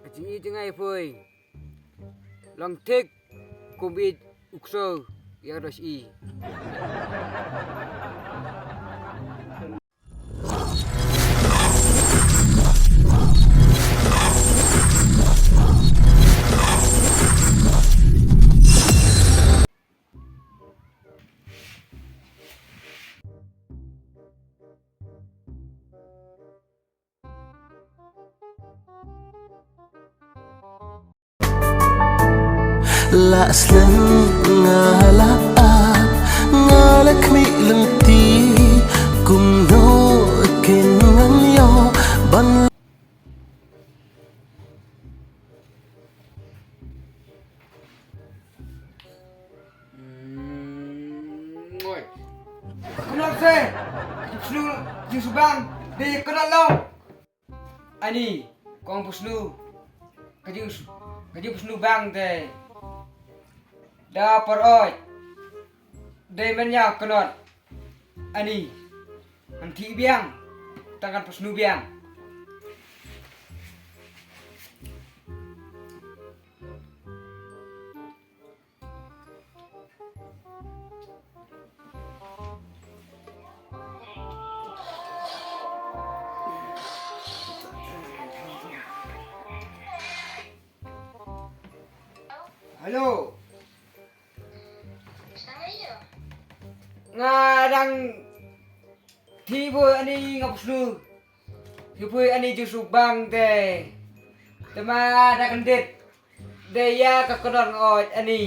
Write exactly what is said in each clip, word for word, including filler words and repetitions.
Ka jingïeit jong nga ïa phi long thik kum ïeit u ksew ïa ka doh shi. La slem nga la ap, nga la khmih lynti, kumno kin ngan ïoh ban. Hmm, oi. Ka kynnoh se. Ka jingsngewsih, jingsngewbang. Dei ka kynnoh long. Ani, kong pysnu. Ka jing, ka jingsngewbang te. Da por oi. Dei men ïa ka kynnoh. Ani. Ngan thik biang. Tang kan pysnu biang. Hello. Nga dang thik bha ani nga pysnu. Thik bha ani jingsngewbang te. Te ma da kyndit. Dei ïa ka kynnoh nga oi ani.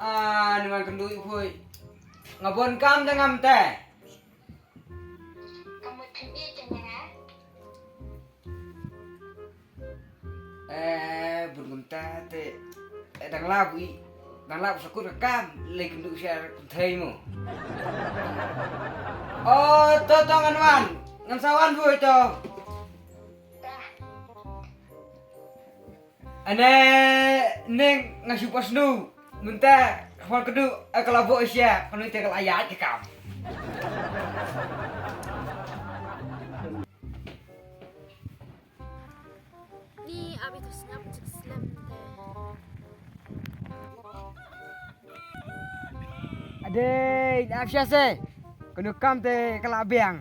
Ah, ni man kynduh ïa phi. Nga bun kam da ngam te. Eh, bun kumta te. Eh, dang lap i. Dang lap sa kut ka kam. Lei kynduh sha kynthei mo. Oh, to, to, ngan wan. Ngan sa wan bui to. Ane, neng nga shu pysnu. Mynta, ka wan kynduh, eh, ka la buh sha. Kano te ka la ïaid ka kam. Ni abi tu sngap jik slem te. Ade, ap sha se. Kano kam te ka la biang.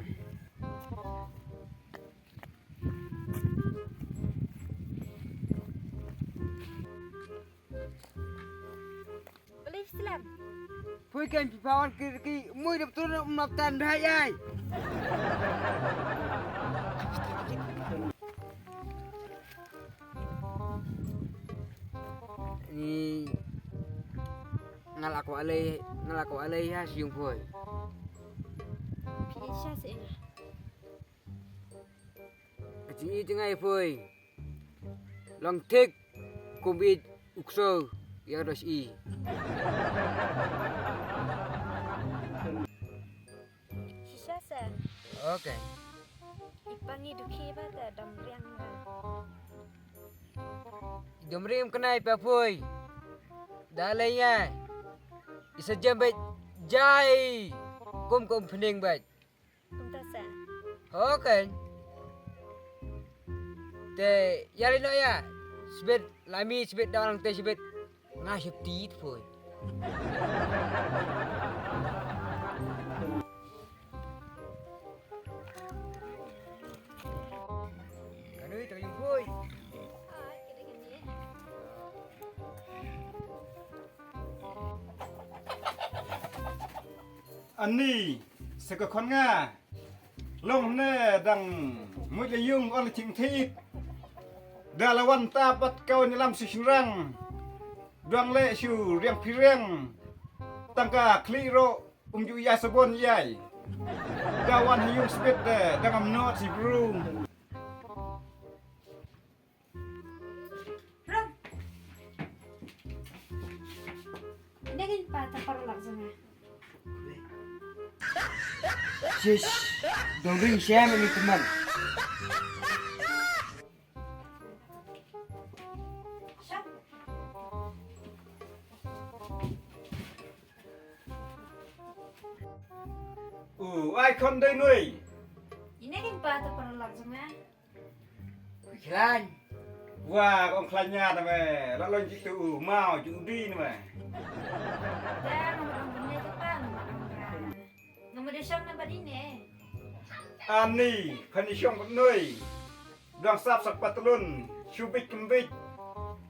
Believe slem. Pui kan pi pawan ki ki mui dep turun um nap tan dai ai. Ni ngal aku alai, ngal aku alai ha siung pui. Pi sha se. Ka jingïeit jong nga ïa phi long thik kum ïeit u ksew ïa ka doh shi. Shisha se. Okay. I pa ngi dukhi ba te dam riang ba. Dam riang kane pa phi. Da lei ngai. I sa jem bad jai kum kum phening bad. Kumta sa. Okay. Te ïa lei noh ïa. Sbit lami sbit dang te sbit. Nga shu tit poi. Kanui te yung poi. Ani, sa ka khon nga. Long ne dang mut le yung on le ching thit. Da la wan ta pat kau ni lam si shinrang. Dang le shu riang phiriang. Tang ka khli ro um ju ya sabon yai. Da wan yung sbit de dang am not si bru. Rum. Ina ngin pa ta paralok zanga. Shish. Dong ring shem ni teman. Shap. Ai khon dei noi. Ine kin pa ta paralok jong nga. Khlaiñ. Wa ong khlaiñ nga na me. La long jitu u mau ju di na me. Ngam dei shong na badine. Ani, phan shong bad noi. Dang sap sak patlun, shu bit kembit.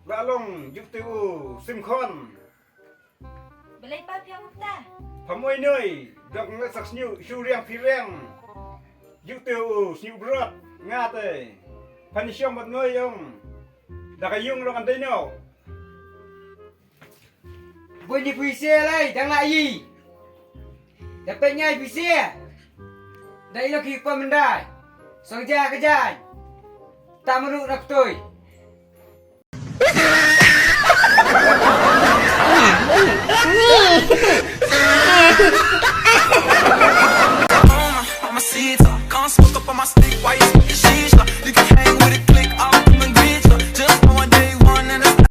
La long jitu u sim khon. Balei pa phi ong ta? Phamoi noi, dok ngat sak sniu, shu riang phi riang. Juk te u sniu brot, nga te. Phan shong mat noi ong. Da ka yung rong an dei no. Bun ni phi se lai, dang la yi. Da pet ngai phi se. Da ilo ki pa mendai. Song ja ka jan. Ta meru rak toi. All my seeds up, can't smoke up on my stick. Why you